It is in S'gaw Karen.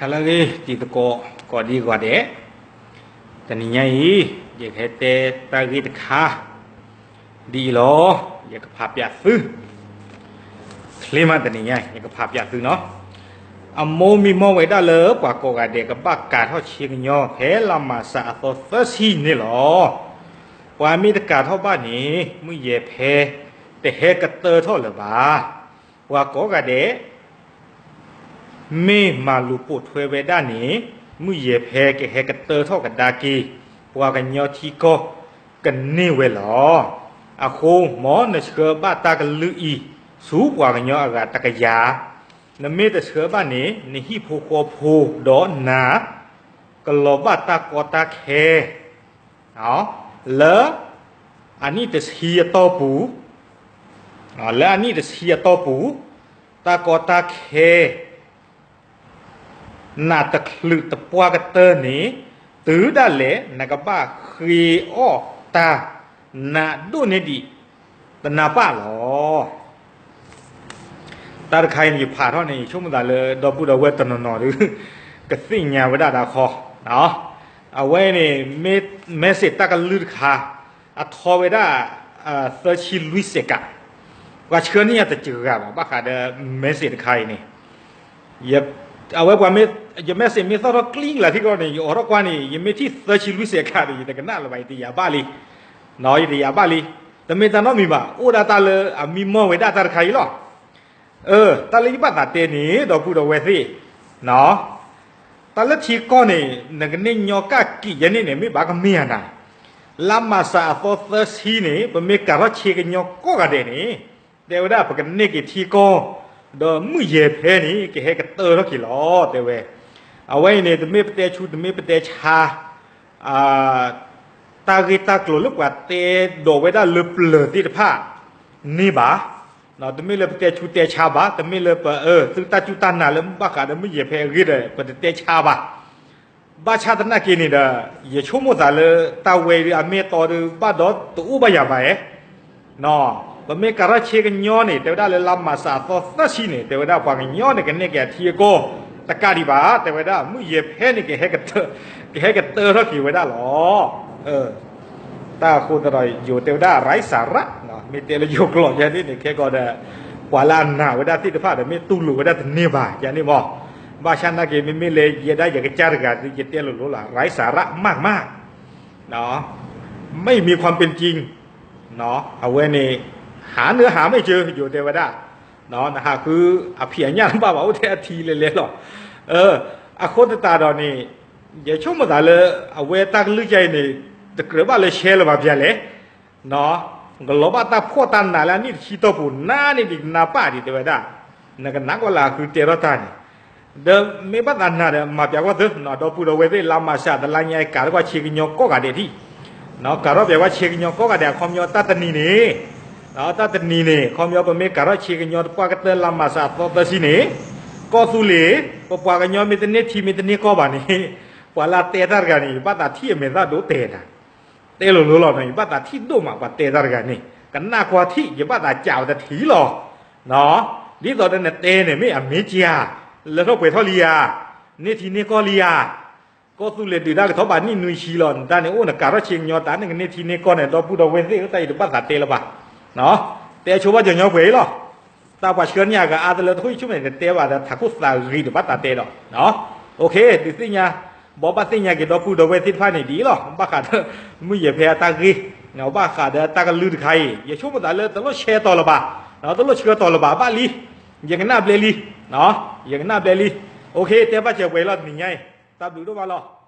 ဟါလၢအဂ့ၤ တံၤသကိး ကိးဒံဂီၤဒဲး, တနံၤညါအံၤ ယကဟဲတဲတၢ်ဂ့ၢ်တခါ ဒ်အံၤလီၤ. ယကဖးပၠးသု ချ့မး တနံၤညါ ယကဖးပၠးသုနီၤ. အမိၢ်မံမီၢ်ဝဲဒၣ်လၢပှၤကိးဂၤဒဲး ကဘၣ်ကၤထီၣ်ဆ့ကညီ ဖဲလါမၤစၢၤအသီသၢဆံန့ၣ်လီၤ. ပှၤမ့ၢ်တကၤထီၣ်ဘၣ်န့ၣ် မုၢ်ယဲၢ်ဖဲ တဟဲကတၢထီၣ်လၢၤဘၣ်. ပှၤကိးဂၤဒဲး မ့ၢ်မၤလိာ်ပိာ်ထွဲဝဲဒၣ်န့ၣ် မုၢ်ယဲၢ်ဖဲကဟဲကတၢထီၣ်ကဒါက့ၤ ပှၤကညီထံကီၢ်ကန့ၢ်ဝဲလီၤ. အဃိ မ်နဆှၢဘၣ်တၢ်ကလုၢ်အံၤ ဆူပှၤကညီအဂၤတကယၤ, နမ့ၢ်တဆှၢဘၣ်န့ၣ် နဟံၣ်ဖိဃီဖိဒီးနၤ ကလီၤဘၣ်တၢ်ကီတၢ်ခဲ လၢအနံၣ်တဆံအတီၢ်ပူၤ, လၢအနံၣ်တဆံအတီၢ်ပူၤ, တၢ်ကီတၢ်ခဲ နးတချုးတပှၢ်ကတၢၢ်န့ၣ် တုၤဒၣ်လဲာ်နကဘၣ်ဃ့အီၣ်တၢ် နးဒိၣ်န့ၢ်ဒံး တနၢ်ပၢၢ်လီၤ. တၢ်တခါအံၤန့ၣ် ယဖးထီၣ်န့ၣ် ယဆိကမိၣ်သးလၢ ဒီပုၢ်ဒီဝဲၢ်တနီၤနီၤဒီး ကသ့ၣ်ညါဝဲဒၣ်ဒၣ်ခီ, အဝဲန့ၣ် message တၢ်ကလုၢ်တခါ အထီဝဲဒၣ် သၢဆံလွံၢ်စဲးကး, ပှၤဆှၢန့ၢ်ယၤတစှၤဘၣ် ဘၣ်ဃးဒီး message တခါအံၤန့ၣ် အဝဲပှၤမ့ၢ် ယ message မ့ၢ်သီၣ်ထီၣ်ကျံကလၤထံကီၢ်န့ၣ် ယအိးထီၣ်ကွၢ်န့ၣ် ယမ့ၢ်ထံၣ်သၢဆံလွံၢ်စဲးကးဒီး ယတကနၣ်လၢၤဘၣ် ယတယာ်ဘၣ်လံ, ယတယာ်ဘၣ်လံ. တမ့ၢ်တၢ်နီတမံၤဘၣ် အိၣ်ဒၣ်တၢ်လၢအမံမီၢ်ဝဲဒၣ်တၢ်တခါအံၤလီၤ. တၢ်လၢယဘၣ်သးတဲန့ၣ် ဒီပုၢ်ဒီဝဲၢ်သ့ၣ် တၢ်လၢထံကီၢ်န့ၣ် နကန့ၢ်ညီကၣ်ကံးယဲန့ၣ်န့ၣ် မ့ၢ်ဘၣ်ကမ့ၢ်ဧါနၤ, လါမၤစၢၤအသီသၢဆံန့ၣ် ပမ့ၢ်ကၤထီၣ်ဆ့ကညီကိးဂၤဒဲးန့ၣ် တဲဝဲဒၣ်ပကန့ၢ်က့ၤထံကီၢ် ဒီးမုၢ်ယဲၢ်ဖဲန့ၣ် ကဟဲကတၢထီၣ်က့ၤလီၤ တဲဝဲ. အဝဲအံၤန့ၣ် တမ့ၢ်ပတဲဆူ တမ့ၢ်ပတဲဆါ တၢ်ဂ့ၢ်တၢ်ကျိၤလၢပှၤတဲဒိးဝဲဒၣ်လၢပျၢၤသ့ၣ်တဖၣ်န့ၣ်ဘၣ်. တမ့ၢ်လၢပတဲဆူတဲဆါဘၣ်, တမ့ၢ်လၢပသုတၢ်စူၢ်တၢ်နာ်လၢဘၣ်ဃးဒီးမုၢ်ယဲၢ်ဖဲအဂ့ၢ်ဒီး ပတတဲဆါဘၣ်. ဘၣ်ဆၣ်သနာ်က့န့ၣ်ဒီး ယဆိကမိၣ်သးလၢတၢ်ဝဲဒၣ်အမ့ၢ်အတီဒီး ဘၣ်ဒီးတအိၣ်ဘၣ်ယၤဘၣ်ဧါ. ပမ့ၢ်ကၤထီၣ်ဆ့ကညီန့ၣ် တဲဝဲဒၣ်လၢလါမၤစၢၤအသီသၢဆံန့ၣ် တဲဝဲဒၣ်ပှၤကညီန့ၣ် ကန့ၢ်က့ၤအထံအကီၢ် တကးဒံးဘၣ် တဲဝဲဒၣ် မုၢ်ယဲၢ်ဖဲန့ၣ် ကဟဲကတၢထီၣ်က့ၤဝဲဒၣ်လီၤ. တၢ်အဃိသတးဒီး ယိၤတဲဝဲဒၣ် ရၢစးရး, မ့ၢ်တဲလၢယိၤကျိာ်ယဲန့ၣ်န့ၣ် ခဲကီးဒီး ပှၤလၢအနာ်ဝဲဒၣ်သ့ၣ်တဖၣ်ဒီး မ့ၢ်တူၢ်လိာ်ဝဲဒၣ်တန့ၢ်ဘၣ် ယန့ၣ်မး. ဘၣ်ဆၣ်နာ်က့ မ့မ့ၢ်လၢယဲဒၣ်ယကစၢ်တဂၤဒီး ယတဲလိၤလိၤလီၤ ရၢစးရး မးကမၣ် ไม่มีความเป็นจริง အဝဲန့ၣ် หาเนื้อหาไม่เจอ ယိၤတဲဝဲဒၣ် နဟးဃုအဖံးအညၣ်တဘၣ်ဘၣ် အိၣ်ထဲအထံလဲၤလဲၤလီၤ. အဃိသတးဒီးန့ၣ် ယဆိကမိၣ်သးလၢ အဝဲတၢ်ကလုၢ်ကၢ်အံၤန့ၣ် တကြၢးဘၣ်လၢရှဲလၢၤဘၣ်ပျၢၤလဲၣ် ကလီၤဘၣ်တၢ်ဖှီၣ်တၢ်နးလၢအနံၣ်တဆံတီၢ်ပူၤ နၤန့ၣ်ဒံးကနၢ်ပၢၢ်ဒံးတဲဝဲဒၣ် နကနၣ်ကွၢ်လၢအဃုတဲထီၣ်တၢ်န့ၣ် ဒီးမ့ၢ်ဘၣ်သးနၤဒီး မၤပျးကွၢ်သု ဒီပုၢ်ဒီဝဲၢ်သ့ၣ် လါမၤစၢၤတလါညါအံၤ ကၤထီၣ်ကွၢ်ဆ့ကညီကိးဂၤဒဲးထံၣ်, ကၤထီၣ်ပျးကွၢ်ဆ့ကညီကိးဂၤဒဲး အခီပညီတၢ်တနံၤန့ၣ်, တၢ်တနံၤန့ၣ် အခီပညီပမ့ၢ်ကၤထီၣ်ဆ့ကညီတပှၢ်ကတၢၢ်လါမၤစၢၤအသီသၢဆံန့ၣ်, ကီၢ်သူလ့ၤ ပပှၤကညီမ့ၢ်တန့ၢ်ထံမ့ၢ်တန့ၢ်ကီၢ်ဘၣ်န့ၣ်, ပှၤလၢအတဲတၢ်တဂၤန့ၣ် ယဘၣ်သးထံၣ်အမဲာ်သၣ်ဒိၣ်တဲာ်နၤ တဲလိၤလိၤလီၤနီၤ ယဘၣ်သးထံၣ်ဒိၣ်မး ပှၤတဲတၢ်တဂၤန့ၣ် ကနၣ်ကွၢ်ထံၣ် ယဘၣ်သးစံးဝဲတထံၣ်လီၤ. ဒ်သိးဒီးနတဲန့ၣ် မ့ၢ်အမ့ၢ်ကယၤ, လၢထီၣ်ပှဲၤထီၣ်လံဧါ, န့ၢ်ထံန့ၢ်ကီၢ်လံဧါ, ကီၢ်သူလ့ၤဒုးတၢ်ကထီၣ်ဘးနံၣ်နွံဆံလီၤ နတၢ်န့ၣ် အိၣ်နကၤထီၣ်ဆ့ကညီတၢ်န့ၣ် ကန့ၢ်ထံန့ၢ်ကီၢ်န့ၣ် ဒီပုၢ်ဒီဝဲၢ်သ့ၣ် တၢ်အံၤတဘၣ်သးတဲလၢၤဘၣ်. တဲဆိဘၣ်ကညီပှဲၤအံၤလီၤ. တၢ်ပှၤဆှၢန့ၢ်အဂၤအါတလၢတခိၣ် ယဆိကမိၣ်န့ၣ် နတဲဘၣ်ဒီး ထးခိၣ်သးဂ့ၤတဘၣ်သးတဲဒီး ဒုးသ့ၣ်ညါ, ဘီဘၣ်သ့ၣ်ညါက့ၤဒီပုၢ်ဒီဝဲၢ်သ့ၣ်တဖၣ်န့ၣ်ဒ်အံၤလီၤ. ဘၣ်ဃးဒီး မုၢ်ယဲၢ်ဖဲအတၢ်ဂ့ၢ်, ဘၣ်ဃးဒီးတၢ်ကလုၢ်တခါအံၤ ယဆိကမိၣ်သးလၢတလိၣ်ဆဲးတီၤလၢၤဘၣ်, တလိၣ်ဆှၢတီၤလၢၤဘၣ် ဘၣ်လံ, ယကနၣ်ဘျဲလံ, ယကနၣ်ဘျဲလံ. အိၣ်ခ့ တဲဘၣ်စၢၤပှဲၤအံၤလီၤ တနံၤညါအံၤ, တၢ်ဘျုးဒိၣ်မးလီၤ.